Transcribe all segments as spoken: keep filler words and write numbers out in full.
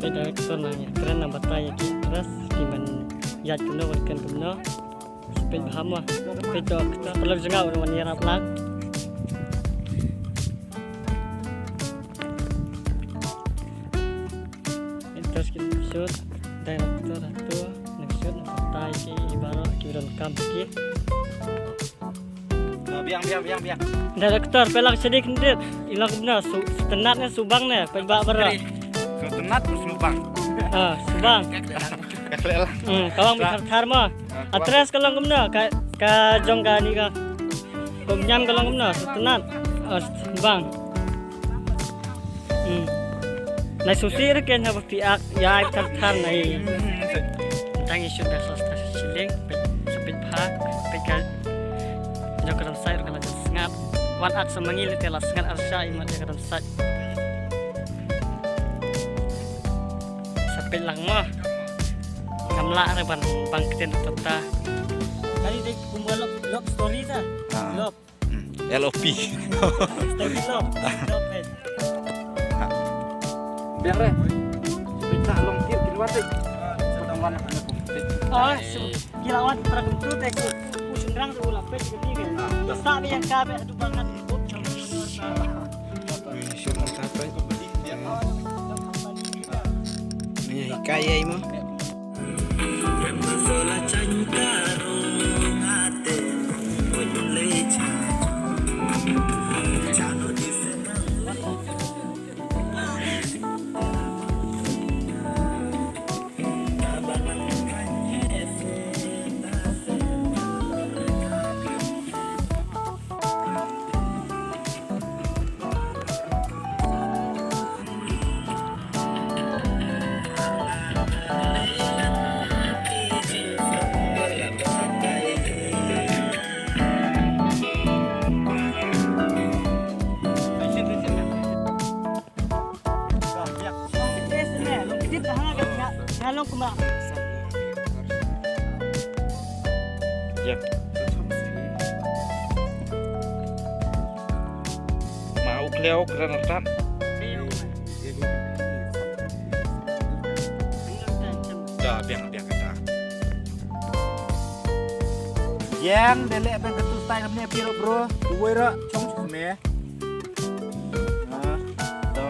Peit director nang ïakren, nang batai ïa ki actress, ki ban ïaid kumno, ban kren kumno. Peit bha mo. Peit to, to, to lok jngai wan ïarap lang. Actress ki shoot, director hato, nang shoot, nang batai ki, i baroh ki donkam ki. Ah, biang, biang, biang, biang. Director, peit lang shadien khyndiat. I long kumno, su, sngewtynnat ne sngewbang ne, peit ba baroh. Sngewtynnat ne sngewbang? Ah, sngewbang. Ka khleh lang. Hmm, ka bang beit thar thar mo. Ah, ka bang. Actress ka long kumno, ka, ka jong kane ka. Ka umñiam ka long kumno, sngewtynnat. Ah, sngewbang. Hmm. Nai sngewsih ruh kein haba phi ak, ïa ai thar thar nai. Tang ïa shu dak sos ta shilling, peit, sa peit bha, peit ka. Jong ka dam sait ruh ka la jan sngap. Wan ak sa ma ngi lei te la sngap arsa i mat ïa ka dam sait. Sa peit lang mo. Ngam lah re ban bang ktien tota. Kali dei kumba love, love story ta. Ah. Love. Hmm. L O P. Story love. Love, eh. Biang re. Peit ta long kir kin wat dei. Ah, ki la wan para kyntu te ku, ku shynrang te u la peit ka ni ke. Sa biang ka be adu bangat. Ni hikai ai mo. Ïa. Ma u kleu kren rat. Da biang biang kata. Yang de leh ben katu style ne piro bro. Uwei ro chong chong ne. Ah, da.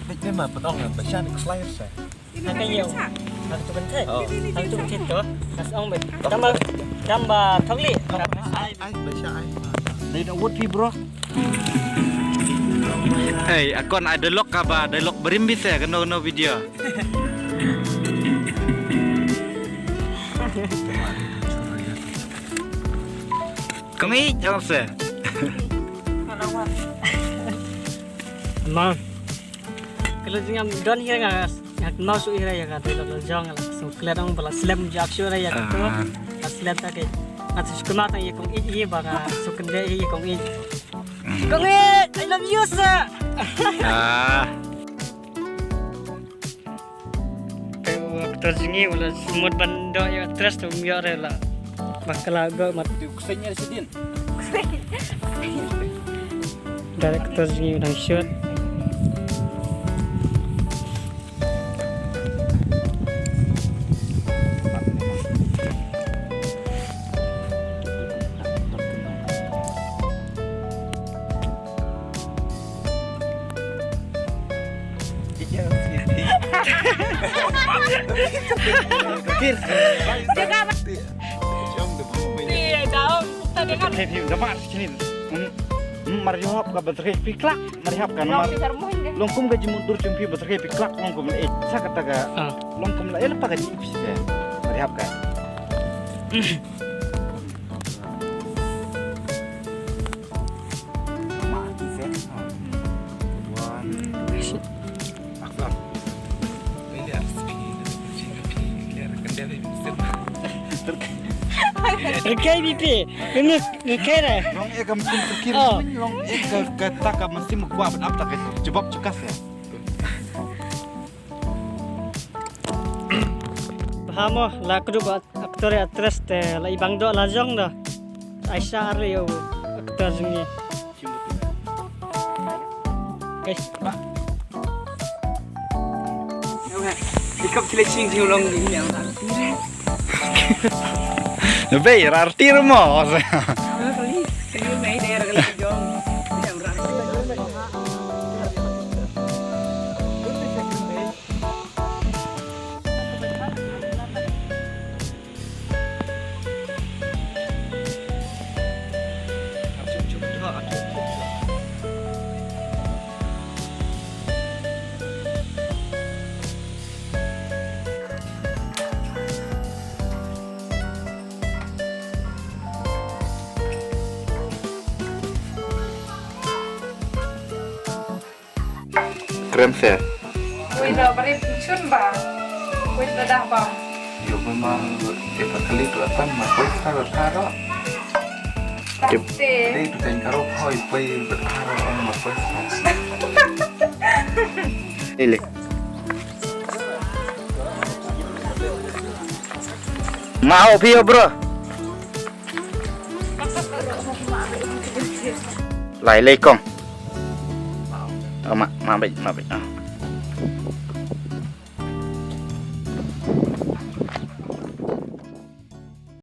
Bit ni ma pynong ba shan khlaiñ sa. Haka ïew. Haka tu kan thai. Oh. Haka tu kan thai tu. Nas ong bit. Tamba, tamba thokli. Ai, ai, ba sha ai. Dei da wut phi bro. Hey, akon ai dialog kaba, dialog barim bise kano kano video. Kong i jong se. Ma. Ka la jingim don hi nga, nga kynmaw shuh hi ïa ka dialog la jong, la sngewklet ong ba la slem jak shuh ïa ka tu. Ah. La slem ta ke. Nga shu kynmaw tang ïa kong ïeit hi ba nga shu kyndit hi ïa kong ïeit. Mm. Kong ïeit, I love you sir. Ah. Te u actor jong ngi u la mut ban doh ïa actress te um ïoh re la. Ba ka la go mat. Te u kseng ïa shadien. Director jong ngi u dang shoot. Iya, daun. Kita dengan. Hei, hei, udah mat sini. Hmm, hmm, mar jawab ka ban terkait piklak, mar jawab ka. Long nomor. Kita rumah ini. Long kum ka jimut dur jumpi ban terkait piklak, long kum la eh. Sa kata ka. Ah. Long kum la eh, lepas ka jimpi sih. Mar jawab ka. Mak, ise. One, Rkai bipi. Ini rkai re. Long ek am kum kir. Oh. Long ek ka, ka ta ka mesti mukwa ban ap ta ka jubab chukas ya. Hamo la kudu ba actor actress te la ibang do la jong do. Aisha are yo actor jong ni. Guys, ba. Ikap chile ching ching long ni yang. Be rar tir mo. Kali kali mai der kali jong. Krem se. Ui, da bari chun ba. Ui, da dah ba. Yo, memang dia tak kali tu akan ma koi sa ba tharo. Tip. Tapi dia tu kan karo koi koi ba tharo ma koi sa. Ini. Mau phi, bro. Lai lei kong. Oh, ma, ma bai, ma bai. Ah.